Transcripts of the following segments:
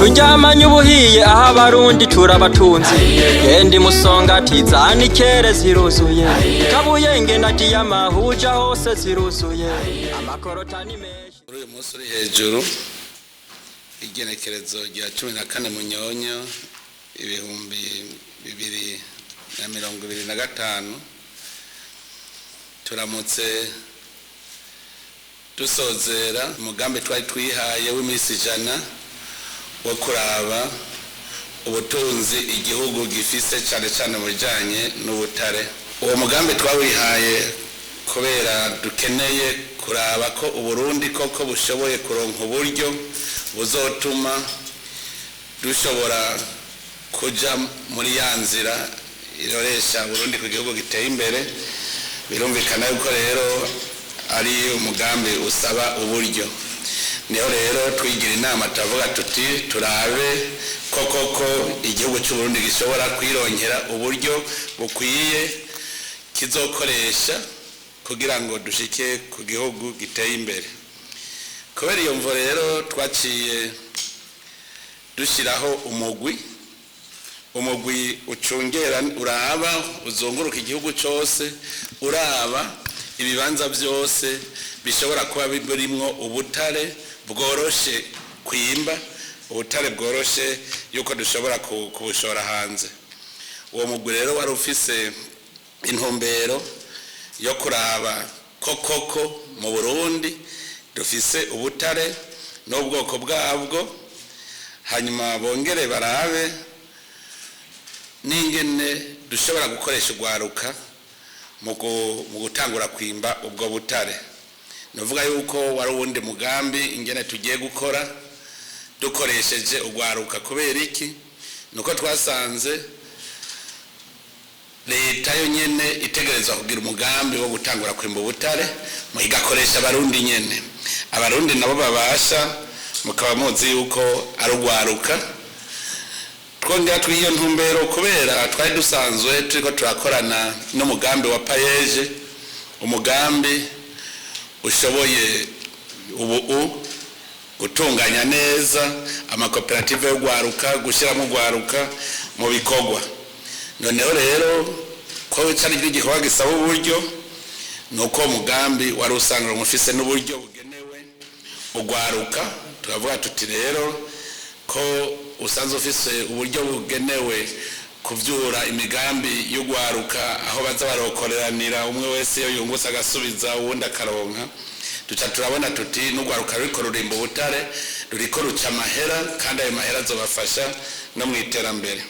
Turyamanye ubuhiye aho abarundi turabatunzi. Genda imusonga zanikere ziruzuye. Kabuyenge na diyama huja hose ziruzuye. Amakorota ni menshi. Kuri uyu munsi uri hejuru, igenekerezo rya 14 Munyonyo 2025, turamutse dusozera umugambi twari twihaye w'iminsi 100 wo kuraba ubutunzi igihugu gifise, cyane cyane mu bijyanye n'ubutare. Uwo mugambi twawihaye kubera dukeneye kuraba ko Uburundi koko bushoboye kuronka uburyo buzotuma dushobora kuja muri ya nzira iroresha Burundi ku gihugu giteye imbere. Birumvikana yuko rero ari umugambi usaba uburyo. Niho rero twigira inama, turavuga tuti turabe ko koko igihugu cy'u Burundi gishobora kwironkera uburyo bukwiye kizokoresha kugira ngo dushike ku gihugu giteye imbere. Kubera iyo mvo rero twaciye dushyiraho umugwi ucungera, uraba, uzunguruka igihugu cyose, uraba ibibanza byose bishobora kuba birimwo ubutare bworoshe kwimba, ubutare bworoshe yuko dushobora kubushora hanze. Uwo mugwi rero wari ufise intumbero yo kuraba ko koko mu Burundi dufise ubutare n'ubwoko bwabwo, hanyuma bongere barabe n'ingene dushobora gukoresha urwaruka mu gutangura kwimba ubwo butare. Nuvuga yuko wari uwundi mugambi, ingene tugiye gukora dukoresheje urwaruka. Kubera iki? Nuko twasanze leta yo nyene itegerezwa kugira umugambi wo gutangura kwimba ubutare, igakoresha abarundi nyene. Abarundi nabo babasha, mukaba muzi yuko ari urwaruka. Twongera twiyo ntumbero kubera twari dusanzwe turiko turakorana n'umugambi wa PAEEJ, umugambi ushoboye ubu gutunganya neza amakoperative yo gwaruka, gushyiramo urwaruka mu bikorwa. Noneho rero ko cari igikorwa gisaba uburyo, nuko uwo mugambi wari usanga mufise n'uburyo bugenewe urwaruka. Turavuga tuti rero ko usanzwe ufise uburyo bugenewe kuvyura imigambi y'urwaruka, aho baza barokoreranira, umwe wese iyo yungutse agasubiza uwundi akaronka, duca turabona tuti n'urwaruka ruriko rurimba ubutare ruriko ruca amahera, kandi ayo mahera azobafasha no mu iterambere.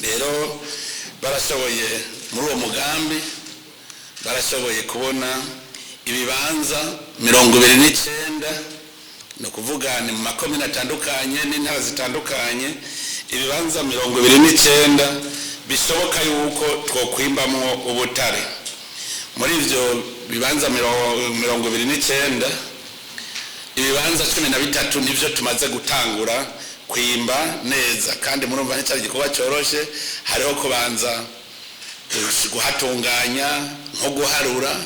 Rero barashoboye, muri uwo mugambi barashoboye kubona ibibanza 29, ni ukuvuga ni mu makomine atandukanye n'intara zitandukanye, ibibanza 29 bishoboka yuko twokwimbamwo ubutare. Muri ivyo bibanza 29, ibibanza 13 nivyo tumaze gutangura kwimba neza. Kandi murumva nticyari igikorwa cyoroshe, hariho kubanza guhatunganya, nko guharura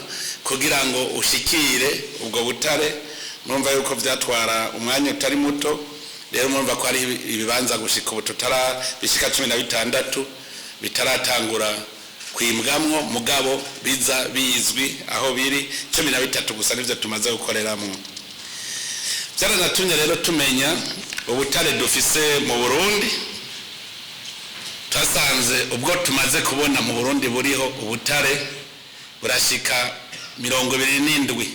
kugira ngo ushikire ubwo butare. Murumva yuko byatwara umwanya utari muto. Rero murumva ko hari ibibanza gushika ubu tutara bishika 16 bitaratangura kwimbwamwo, mugabo biza bizwi aho biri. 13 gusa nivyo tumaze gukoreramwo. Byaranatumye rero tumenya ubutare dufise mu Burundi. Twasanze ubwo tumaze kubona mu Burundi buriho ubutare burashika 27,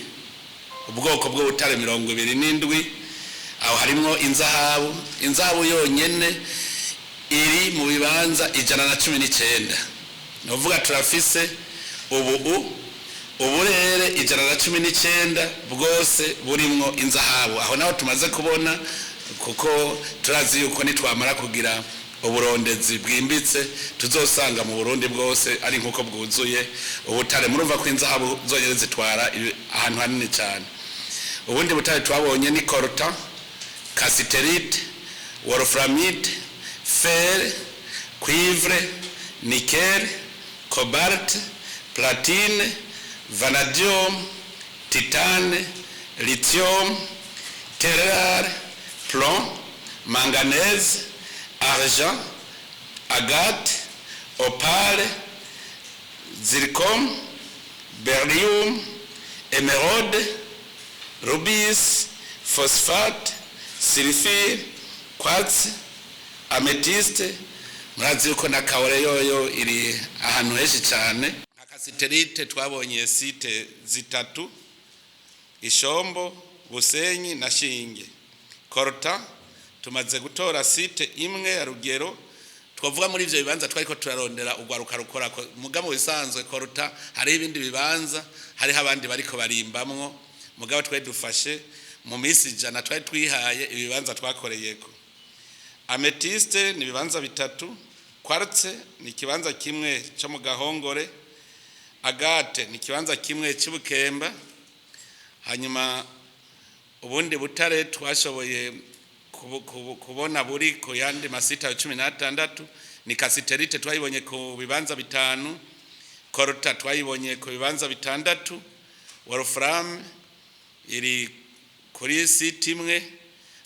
ubwoko bw'ubutare 27. Aho harimwo inzahabu. Inzahabu yonyene iri mu bibanza 119. Ni ukuvuga turafise ubu uburere 119 bwose burimwo inzahabu. Aho naho tumaze kubona, kuko turazi yuko nitwamara kugira uburondezi bwimbitse tuzosanga mu Burundi bwose ari nkuko bwuzuye ubutare. Murumva ko inzahabu zonyine zitwara ahantu hanini cyane. Ubundi butare twabonye ni coltan, cassitérite, wolframite, fer, cuivre, nickel, cobalt, platine, vanadium, titane, lithium, terre rare, plomb, Manganèse, argent, agate, opale, zircon, beryllium, émeraude, rubis, phosphate, sulfure, quartz, améthyste. Murazi yuko na kaore yoyo iri ahantu henshi cyane. Nka cassitérite twabonye site zitatu: Ishombo, Busenyi na Shinge. Coltan tumaze gutora site imwe ya Rugero. Twavuga muri ivyo bibanza twariko turarondera ugwaruka rukora mugabo bisanzwe coltan, hari ibindi bibanza, hariho abandi bariko barimbamwo, mugabo twe dufashe mu minsi 100 twari twihaye ibibanza twakoreyeko. Améthyste ni ibibanza bitatu, quartz ni ikibanza kimwe cyo mu Gahongore, agate ni ikibanza kimwe cy'Ubukemba. Hanyuma ubundi butare twashoboye kubona buri ku yandi masita 16 ni cassitérite, twayibonye ku bibanza bitanu, coltan twayibonye ku bibanza bitandatu, wolfram iri kuri site imwe,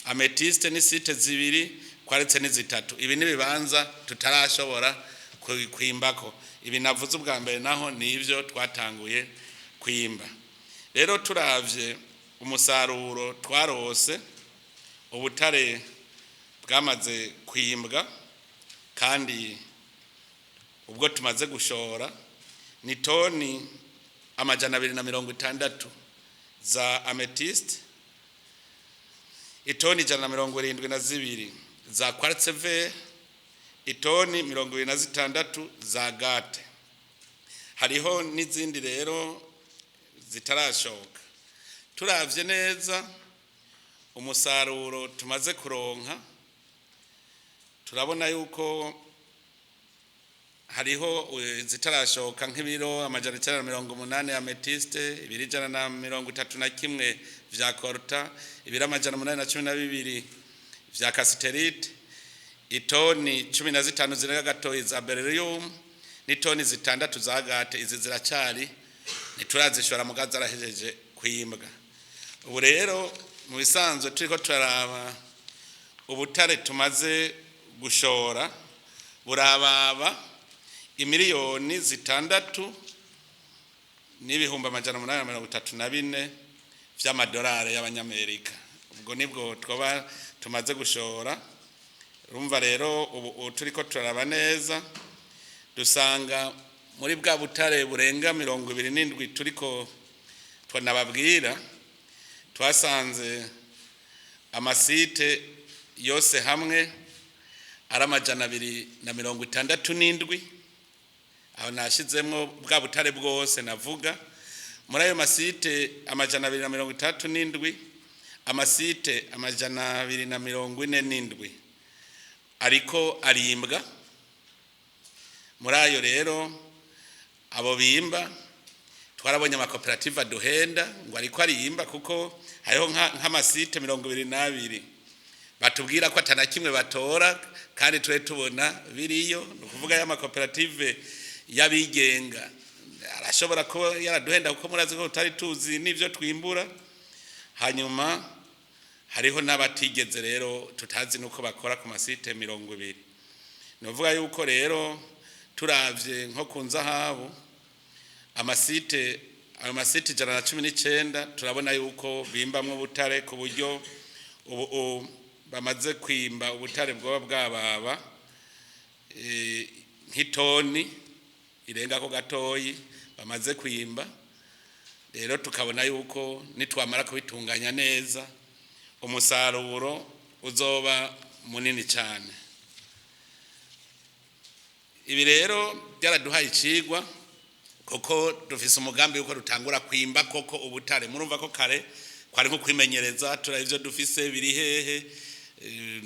améthyste ni site zibiri, quartz ni zitatu. Ibi ni bibanza tutarashobora kwimbako. Ibi navuze ubwa mbere naho ni ivyo twatanguye kwimba. Rero turavye umusaruro twarose, ubutare bwamaze kwimbwa kandi ubwo tumaze gushora ni toni 260 za améthyste, itoni 172 za quartz vert, itoni 26 za agate. Hariho n'izindi rero zitarashoka. Turavye neza umusaruro tumaze kuronka, turabona yuko hariho zitarashoka nk'ibiro 980 améthyste, ibiro 131 vya coltan, ibiro 812 vya cassitérite, itoni 15 zirenga gatoyi za beryllium n'itoni 6 za agate. Izi ziracari, ntiturazishora, muga zarahejeje kwimbwa. Ubu rero mu bisanzwe turiko turaraba ubutare tumaze gushora burababa imiliyoni 6,834,000 vy'amadolari y'abanyamerika. Ubwo nibwo twoba tumaze gushora. Urumva rero ubu turiko turaraba neza, dusanga muri bwa butare burenga 27 turiko twanababwira, twasanze amasite yose hamwe ari 267. Aho nashizemwo bwa butare bwose navuga. Muri ayo masite 267, amasite 247 ariko arimbwa. Muri ayo rero abo bimba, twarabonye amakoperative aduhenda ngo ariko arimba, kuko hariho nk'amasite 22 batubwira ko atana kimwe batora, kandi twe tubona biriyo. Ni ukuvuga y'amakoperative y'abigenga arashobora kuba yaraduhenda, kuko murazi ko tutari tuzi n'ivyo twimbura. Hanyuma hariho n'abatigeze rero, tutazi nuko bakora ku masite 20. Ni ukuvuga yuko rero turavye nko ku nzahabu, amasite, ayo masite 119, turabona yuko bimbamwo ubutare ku buryo ubu bamaze kwimba ubutare bwoba bwababa nk'itoni irenga ko gatoyi bamaze kwimba. Rero tukabona yuko nitwamara kubitunganya neza umusaruro uzoba munini cyane. Ibi rero byaraduhaye icigwa, kuko dufise umugambi yuko dutangura kwimba koko ubutare. Murumva ko kare kwari nko kwimenyereza, turaba ivyo dufise biri hehe.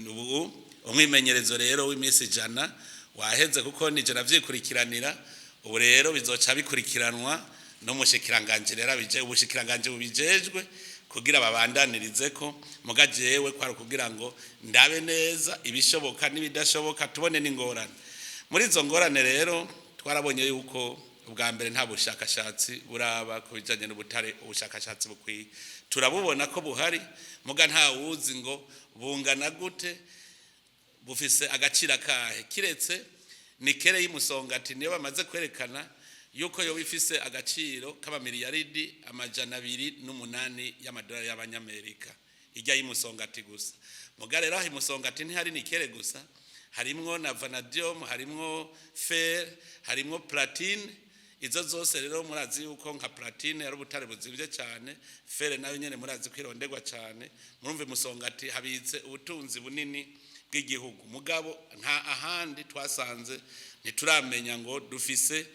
Ubu umwimenyerezo rero w'iminsi 100 waheze, kuko ni ijana vyikurikiranira. Ubu rero bizoca bikurikiranwa n'umushikiranganje rero abije, ubushikiranganje bubijejwe, kugira babandanirize ko. Muga jewe kwari kugira ngo ndabe neza ibishoboka n'ibidashoboka, tubone n'ingorane. Muri izo ngorane rero twarabonye yuko ubwa mbere nta bushakashatsi buraba ku bijanye n'ubutare, ubushakashatsi bukwiye. Turabubona ko buhari, muga nta wuzi ngo bungana gute. Bufise agaciro kahe? Kiretse nikere y'Imusongati, niyo bamaze kwerekana yuko yoba ifise agaciro k'amamiliyaridi 208 y'amadolari y'Abanyamerika, ijya y'Imusongati gusa. Muga rero aho Imusongati ntihari nikere gusa, harimwo na vanadium, harimwo fer, harimwo platine. Izo zose rero murazi yuko nka platine ari ubutare buzimvye cyane, fer nayo nyene murazi ko ironderwa cyane. Murumva, Imusongati habitse ubutunzi bunini bw'igihugu, mugabo nta ahandi twasanze, ntituramenya ngo dufise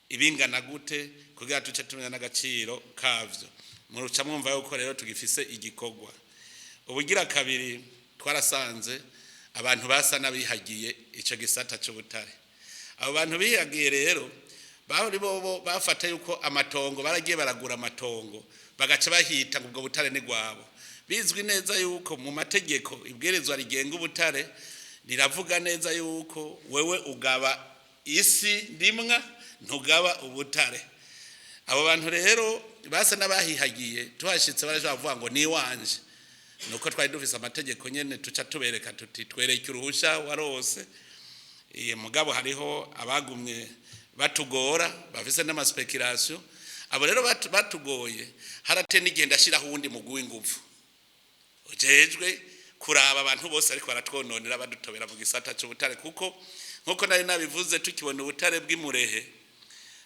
ibingana gute kugira tuce tumenya n'agaciro kavyo. Muruca mwumva yuko rero tugifise igikorwa. Ubugira kabiri, twarasanze abantu basa n'abihagiye ico gisata c'ubutare. Abo bantu bihagiye rero bari bobo bafata yuko amatongo, baragiye baragura amatongo, bagaca bahita ngo ubwo butare ni gwabo. Bizwi neza yuko mu mategeko, ibwirizwa rigenga ubutare riravuga neza yuko wewe ugaba isi ndimwa, ntugaba ubutare. Abo bantu rero basa n'abahihagiye, tuhashitse baraje bavuga ngo ni wanje. Nuko twari dufise amategeko nyene, tuca tubereka tuti: "Twereke uruhusha warose." Iye mugabo hariho abagumye batugora, bafise n'ama spéculations. Abo rero batugoye, harate n'igenda ashiraho uwundi mugwi w'inguvu ujejwe kuraba abantu bose ariko baratwononera, badutobera mu gisata c'ubutare. Kuko nkuko nari nabivuze, tukibona ubutare bw'imurehe,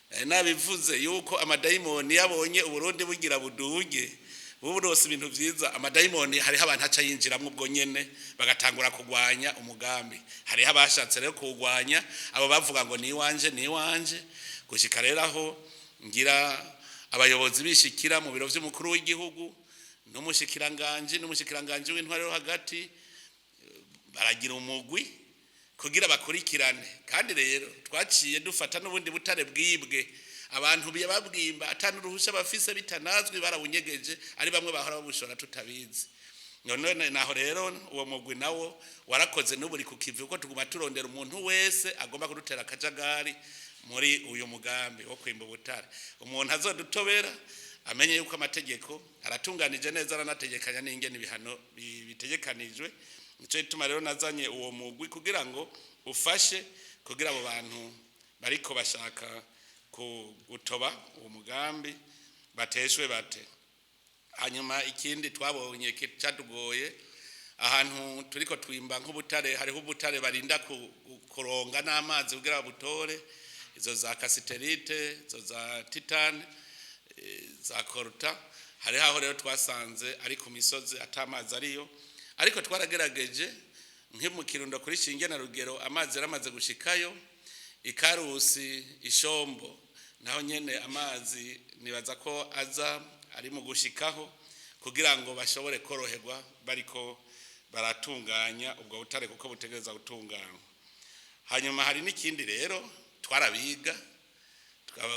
nari nabivuze yuko amadayimoni yabonye Uburundi bugira buduge, burose ibintu vyiza, amadayimoni hariho abantu aca yinjiramwo ubwo nyene, bagatangura kugwanya umugambi. Hariho abashatse rero kuwugwanya, abo bavuga ngo ni iwanje, ni iwanje, gushika rero aho ngira abayobozi bishikira mu biro vy'umukuru w'igihugu n'umushikiranganji w'intwaro yo hagati, baragira umugwi kugira bakurikirane. Kandi rero twaciye dufata n'ubundi butare bwibwe, abantu babwimba atanu uruhusha bafise, bitanazwi, barawunyegeje, ari bamwe bahora babushora tutabizi. None naho rero uwo mugwi nawo warakoze, n'uburi ku kivi, kuko tuguma turondera umuntu wese agomba kudutera akajagari muri uyu mugambi wo kwimba ubutare. Umuntu azodutobera amenye yuko amategeko aratunganije neza, aranategekanya n'ingene ibihano bitegekanijwe. Nico gituma rero nazanye uwo mugwi kugira ngo ufashe, kugira abo bantu bariko bashaka gutoba uwo mugambi bateshwe bate. Hanyuma ikindi twabonye catugoye, ahantu turiko twimba nk'ubutare, hariho ubutare barinda kuronga n'amazi kugira babutore, izo za cassitérite, izo za titane, za coltan. Hariho aho rero twasanze ari ku misozi, atamazi ariyo, ariko twaragerageje nko mu Kirundo kuri Shinge na Rugero, amazi yaramaze gushikayo. Ikarusi Ishombo naho nyene amazi nibaza ko aza ari mu gushikaho, kugira ngo bashobore koroherwa bariko baratunganya ubwo butare, kuko butegereza gutunganywa. Hanyuma hari n'ikindi rero, twarabiga,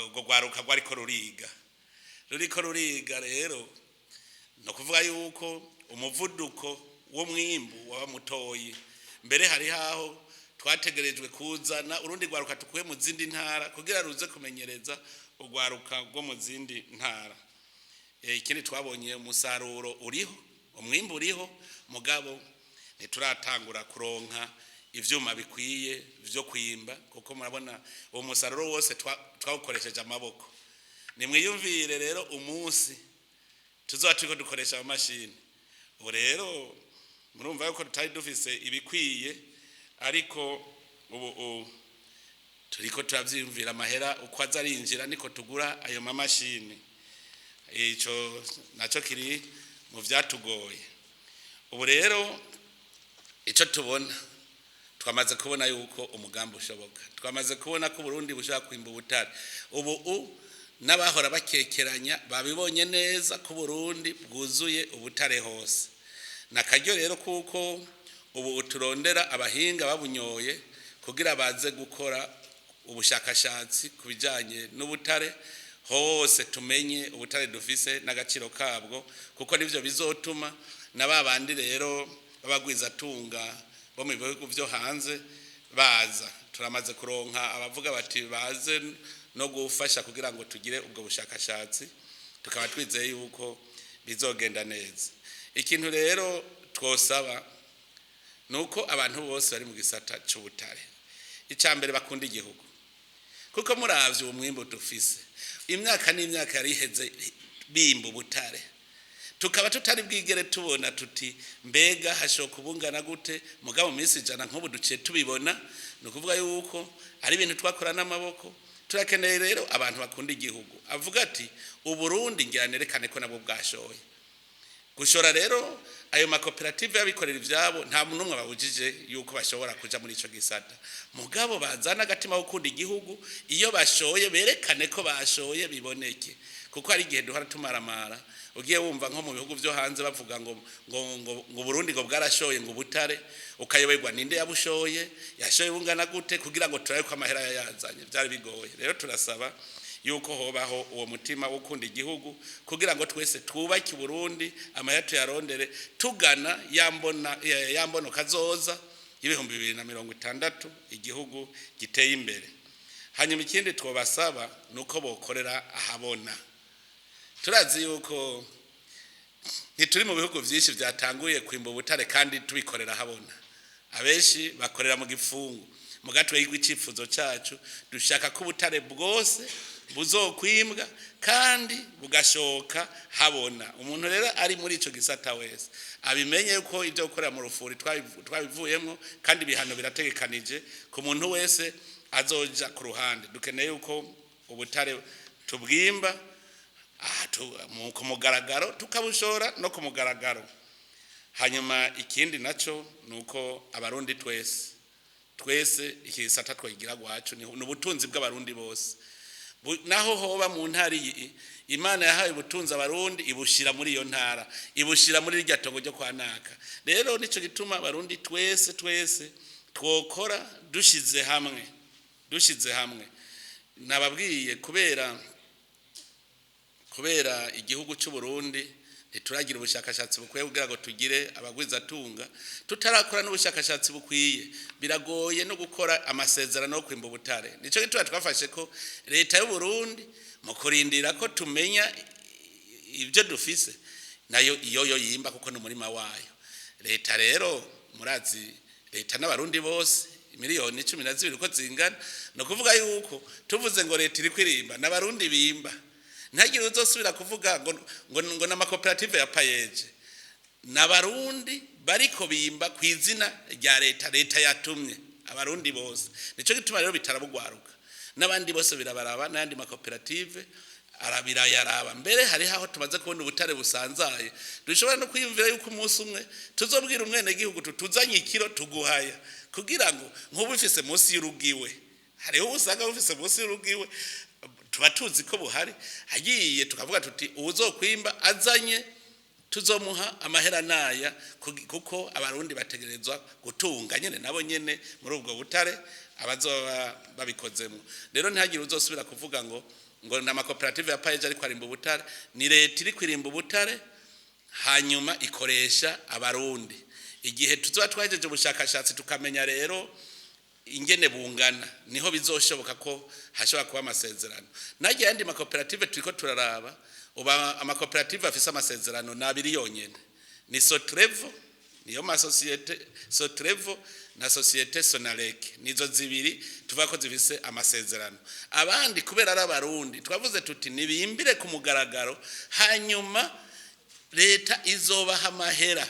ubwo rwaruka rwariko ruriga, ruriko ruriga rero, ni ukuvuga yuko umuvuduko w'umwimbu waba mutoyi. Mbere hari aho twategerejwe kuzana urundi rwaruka tukuye mu zindi ntara kugira ruze kumenyereza urwaruka rwo mu zindi ntara. Ikindi twabonye, umusaruro uriho, umwimbu uriho, mugabo ntituratangura kuronka ivyuma bikwiye vyo kwimba, kuko murabona uwo musaruro wose twawukoresheje amaboko. Nimwiyumvire rero umunsi tuzoba turiko dukoresha amamashini. Ubu rero murumva yuko tutari dufise ibikwiye, ariko ubu turiko turavyiyumvira, amahera uko aza arinjira niko tugura ayo mamashini. Ico naco kiri mu vyatugoye. Ubu rero ico tubona, twamaze kubona yuko umugambi ushoboka, twamaze kubona ko Burundi bushobora kwimba ubutare. Ubu n'abahora bakekeranya babibonye neza ko Burundi bwuzuye ubutare hose. Nakaryo rero kuko ubu uturondera abahinga babunyoye kugira baze gukora ubushakashatsi ku bijanye n'ubutare hose, tumenye ubutare dufise n'agaciro kabwo, kuko nivyo bizotuma na ba bandi rero b'abagwizatunga bo mu bihugu vyo hanze baza. Turamaze kuronka abavuga bati baze no gufasha kugira ngo tugire ubwo bushakashatsi, tukaba twizeye yuko bizogenda neza. Ikintu rero twosaba Nuko abantu bose bari mu gisata c'ubutare, icya mbere bakunda igihugu, kuko muravye uwo mwimbu dufise, imyaka n'imyaka yari iheze bimba ubutare, tukaba tutari bwigere tubona tuti mbega hashoka ubungana gute. Mugabo mu minsi 100 nk'ubu duciye tubibona, ni ukuvuga yuko ari ibintu twakora n'amaboko. Turakeneye rero abantu bakunda igihugu, avuga ati Uburundi ngira nerekane ko nabwo bwashoye. Gushora rero ayo makoperative y'abikorera ivyabo, nta muntu n'umwe babujije yuko bashobora kuja muri ico gisata, mugabo bazana agatima ko gukunda igihugu. Iyo bashoye berekane ko bashoye, biboneke, kuko hari igihe duhora tumaramara. Ugiye wumva nko mu bihugu vyo hanze bavuga ngo Burundi ngo bwarashoye ngo ubutare, ukayoberwa ninde yabushoye, yashoye bungana gute, kugira ngo turabe ko amahera yayazanye byari bigoye. Rero turasaba yuko hobaho uwo mutima wo gukunda igihugu kugira ngo twese twubake Burundi, amahera tuyarondere tugana yambona yambono kazoza y'2060, igihugu giteye imbere. Hanyuma ikindi twobasaba nuko bokorera ahabona. Turazi yuko ntituri mu bihugu byinshi byatanguye kwimba ubutare kandi tubikorera ahabona, abenshi bakorera mu gifungu. Mugatwe y'icyifuzo cyacu, dushaka ko ubutare bwose buzokwimbwa kandi bugashoka habona. Umuntu rero ari muri ico gisata wese abimenye yuko ibyo gukorera mu rufuri twabivuyemo, kandi ibihano birategekanije ku muntu wese azoja ku ruhande. Dukeneye yuko ubutare tubwimba ku mugaragaro, tukabushora no ku mugaragaro. Hanyuma ikindi naco nuko Abarundi twese twese iki gisata twagira gwacu, ni ubutunzi bw'Abarundi bose. Naho hoba mu ntara iyi, Imana yahaye ubutunzi Abarundi, ibushira muri iyo ntara, ibushira muri irya tongo ryo kwa naka. Rero nico gituma Abarundi twese twese twokora dushize hamwe, dushize hamwe. Nababwiye kubera igihugu cy'u Burundi ntituragira ubushakashatsi bukwiye kugira ngo tugire abagwizatunga. Tutarakora n'ubushakashatsi bukwiye, biragoye no gukora amasezerano yo kwimba ubutare. Nico gituma twafashe ko leta y'u Burundi, mu kurindira ko tumenya ibyo dufise, nayo iyo yo yimba kuko ni umurima wayo. Leta rero, murazi leta n'Abarundi bose miliyoni 12 uko zingana, ni ukuvuga yuko tuvuze ngo leta iri kwirimba n'Abarundi bimba, ntagire uzosubira kuvuga ngo n'amakoperative ya PAEEJ. N'Abarundi bariko bimba ku izina rya leta, leta yatumye Abarundi bose. Nico gituma rero bitarabugwaruka n'abandi bose birabaraba, n'ayandi makoperative arabirayaraba. Mbere hariho aho tumaze kubona ubutare busanzaye, dushobora no kwiyumvira yuko umunsi umwe tuzobwira umwenegihugu tutuzanye ikiro tuguhaya, kugira ngo nk'ubu ufise munsi y'urugiwe, hariho usanga ufise munsi y'urugiwe, tuba tuzi ko buhari, hagiye tukavuga tuti uwuzokwimba azanye tuzomuha amahera naya, kuko Abarundi bategerezwa gutunga nyene nabo nyene muri ubwo butare abazoba babikozemo. Rero ntihagire uzosubira kuvuga ngo n'amakoperative ya PAEEJ ariko arimba ubutare. Ni leta iri kwirimba ubutare, hanyuma ikoresha Abarundi. Igihe tuzoba twahejeje ubushakashatsi, tukamenya rero ingene bungana, niho bizoshoboka ko hashobora kuba amasezerano. Nagiye yandi makoperative turiko turaraba, uba amakoperative afise amasezerano ni abiri yonyene, ni Sotrevo, niyo masosiyete Sotrevo na société Sonarek, nizo zibiri tuvuga ko zifise amasezerano. Abandi kubera ari Abarundi, twavuze tuti nibimbire ku mugaragaro, hanyuma leta izobaha amahera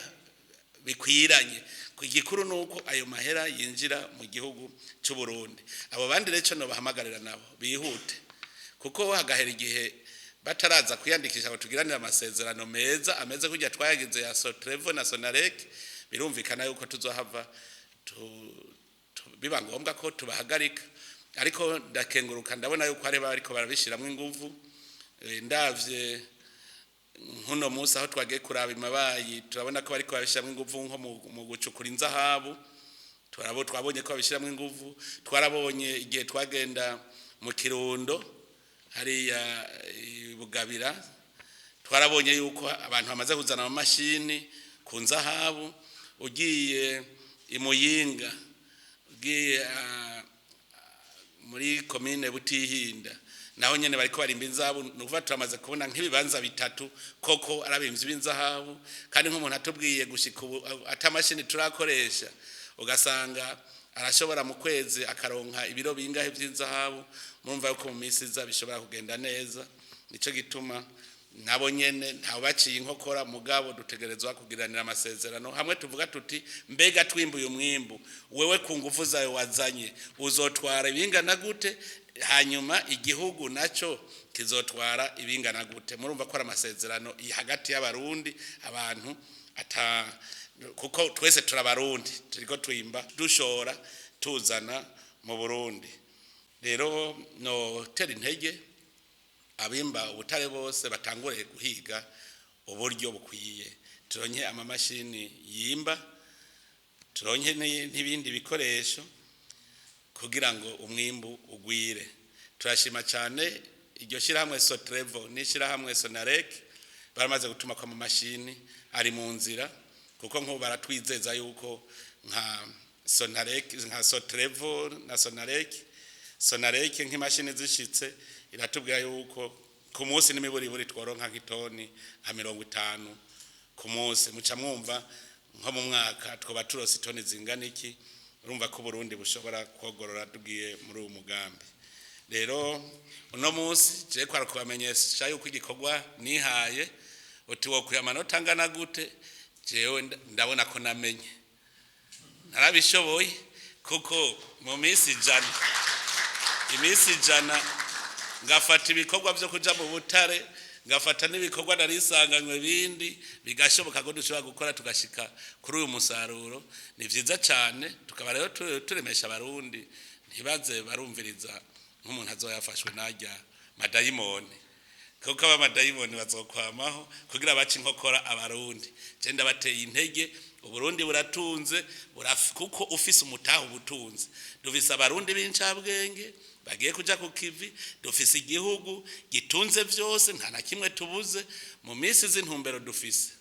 bikwiranye. Igikuru nuko ayo mahera yinjira mu gihugu cy'u Burundi. Abo bandi rero no bahamagarira nabo bihute, kuko hagahera igihe bataraza kwiyandikisha ngo tugiranire amasezerano meza ameze kujya twayagize ya Sotrevo na Sonarek, birumvikana yuko tuzohava biba ngombwa ko tubahagarika. Ariko ndakenguruka, ndabona yuko hari bariko barabishiramwo inguvu. Ndavye nkuno munsi aho twagiye kuraba imabayi, turabona ko bariko babishiramwo inguvu nko mu gucukura inzahabu, twabonye ko babishiramwo inguvu. Twarabonye igihe twagenda mu Kirundo hariya i Bugabira, twarabonye yuko abantu bamaze kuzana amamashini ku nzahabu. Ugiye i Muyinga, ugiye muri komine Butihinda. Naho nyene bariko barimba inzahabu. Ni ukuvuga turamaze kubona nk'ibibanza bitatu koko arabimvyi b'inzahabu. Kandi nk'umuntu atubwiye gushika ubu atamashini turakoresha, ugasanga arashobora mu kwezi akaronka ibiro bingahe vy'inzahabu. Murumva yuko mu minsi iza bishobora kugenda neza. Nico gituma nabo nyene ntawe baciye inkokora, mugabo dutegerezwa kugiranira amasezerano hamwe tuvuga tuti: mbega twimbuye umwimbu, wewe ku nguvu zawe wazanye uzotwara ibingana gute? Hanyuma igihugu naco kizotwara ibingana gute? Murumva ko ari amasezerano hagati y'Abarundi, abantu ata kuko twese turabarundi, turiko twimba dushora tuzana mu Burundi. Rero no tera intege abimba ubutare bose batangure guhiga uburyo bukwiye, turonke amamashini yimba, turonke n'ibindi bikoresho kugira ngo umwimbu ugwire. Turashima cyane iryo shyirahamwe Sotrevo n'ishyirahamwe Sonarek baramaze gutuma ko amamashini ari mu nzira, kuko nk'ubu baratwizeza yuko nka Sonarek, nka Sotrevo na Sonarek, nk'imashini zishitse, iratubwira yuko ku munsi n'imiburiburi tworonka nk'itoni nka 50 ku munsi. Muca mwumva nko mu mwaka twoba turose itoni zingana iki? Urumva ko Burundi bushobora kogorora tugiye muri uwo mugambi. Rero uno munsi je kwara kubamenyesha yuko igikorwa nihaye, uti wokwiye amanota angana gute? Jewe ndabona ko namenye, narabishoboye, kuko mu minsi 100, iminsi 100, ngafata ibikorwa byo kuja mu butare, ngafata n'ibikorwa narisanganywe bindi, bigashoboka ko dushobora gukora tugashika kuri uyu musaruro. Ni vyiza cyane. Tukaba rero turemesha Abarundi ntibaze barumviriza nk'umuntu azoyafashwe narya madayimoni, kuko aba madayimoni bazokwamaho kugira bace inkokora Abarundi. Je ndabateye intege. Uburundi buratunze, kuko ufise umutahe ubutunzi. Dufise Abarundi b'incabwenge bagiye kuja ku kivi, dufise igihugu gitunze vyose, nta na kimwe tubuze. Mu minsi z'intumbero dufise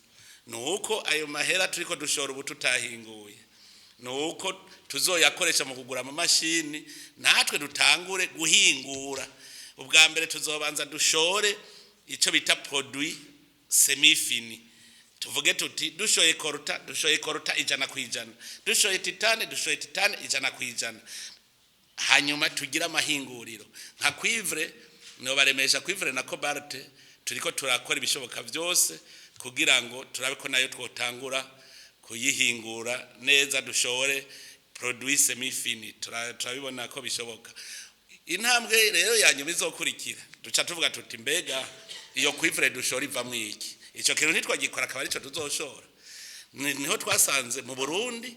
ni uko ayo mahera turiko dushora ubu tutahinguye, ni uko tuzoyakoresha mu kugura amamashini, natwe dutangure guhingura. Ubwa mbere tuzobanza dushore icyo bita produit semi-fini, tuvuge tuti dushoye coltan, dushoye coltan 100%, dushoye titane, dushoye titane 100%. Hanyuma tugire amahinguriro nka cuivre. Nobaremesha, cuivre na cobalt turiko turakora ibishoboka byose kugira ngo turabe ko nayo twotangura kuyihingura neza, dushore produit semi-fini. Turabibona ko bishoboka. Intambwe rero ya nyuma izokurikira, duca tuvuga tuti: mbega iyo cuivre dushora ivamwo iki? Ico kintu ntitwagikora akaba arico tuzoshora. Niho twasanze mu Burundi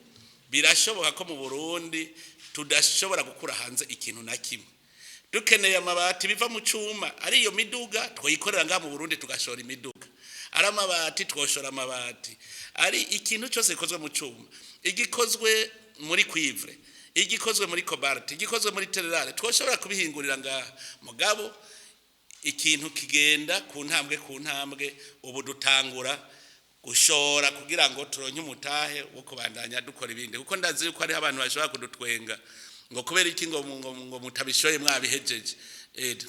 birashoboka ko mu Burundi tudashobora gukura hanze ikintu na kimwe. Dukeneye amabati biva mu cuma, ari iyo miduga twoyikorera ngaha mu Burundi tugashora imiduga, ari amabati twoshora amabati, ari ikintu cyose gikozwe mu cuma, igikozwe muri cuivre, igikozwe muri cobalt, igikozwe muri terres rares, twoshobora kubihingurira ngaha. Mugabo ikintu kigenda ku ntambwe ku ntambwe. Ubu dutangura gushora kugira ngo turonke umutahe wo kubandanya dukora ibindi, kuko ndazi yuko hariho abantu bashobora kudutwenga ngo kubera iki ngo mutabishoye mwabihejeje.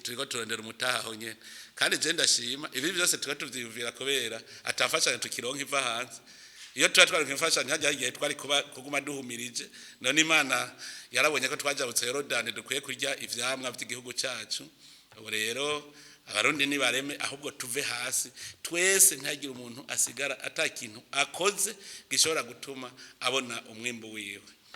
Turiko turondera umutahe aho nyene. Kandi je ndashima, ibi byose tuba tuvyiyumvira kubera atafashanyo tukironka iva hanze. Iyo tuba twaronka imfashanyo hajya igihe twari kuba kuguma duhumirije. None Imana yarabonye ko twajabutse Yorodani, dukwiye kurya ivyamwa vy'igihugu cacu. Ubu rero Abarundi nibareme, ahubwo tuve hasi twese, ntihagire umuntu asigara ata kintu akoze gishobora gutuma abona umwimbu wiwe.